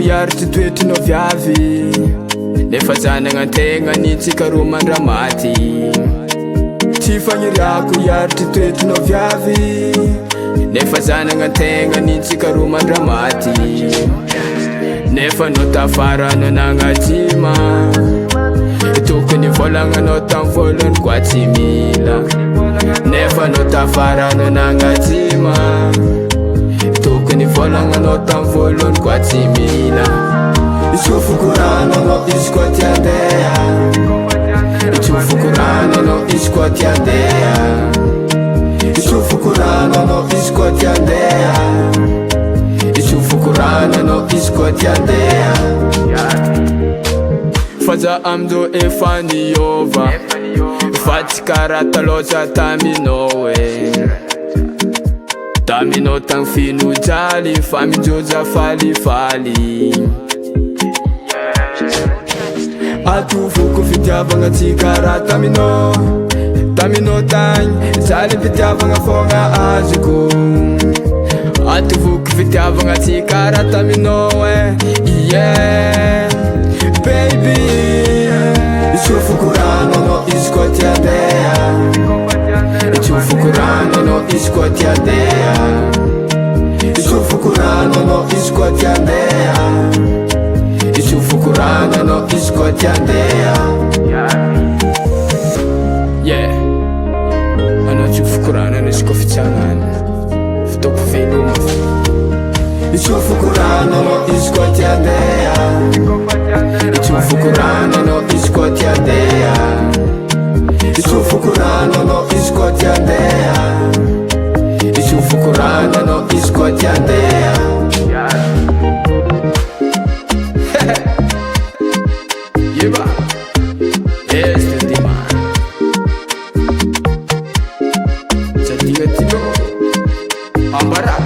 hiaritry toetrinao viavy. Nefa zanagnantegna nintsika ro mandramaty. Tsy fagniriako hiaritry toetrinao viavy. Nefa zanagnantegna nintsika ro mandramaty. Nefa anao tafara anao nagnatsima. Tokony vôlagnanao tam voalohany koa tsy mila. Nefa anao tafara anao nagnatsima. Tokony vôlagnanao tam voalohany koa tsy mila. Itsofoko rano anao izy koa ty andeha. Itsofoko rano anao izy koa ty andeha. Itsofoko rano anao izy koa ty andeha. Itsofoko rano anao izy koa ty andeha. Fa za amizao efa niova. Fa tsy karaha taloha za taminao e. Taminao tagny feno jaly fa aminjao za falifaly. Atovoko fitiavagna tsy karaha taminao. Taminao tagny jaly fitiavagna fogna azoko. Atovoko fitiavagna tsy karaha taminao e. Yeah baby. Itsofoko rano anao izy koa ty andeha. Itsofoko rano anao izy koa ty andeha. Itsofoko rano anao izy koa ty andeha. Itsofoko rano anao izy koa ty andeha. Yeah. Anao tsofoko rano anao izy koa fitsanana. Fitaoko veloma. Itsofoko rano anao izy koa ty andeha. Itsofoko rano anao izy koa ty andeha. Itsofoko rano anao izy koa ty andeha. Itsofoko rano anao izy koa ty andeha. Yeba. Este dima. Tsadigna ty lo. Ambara.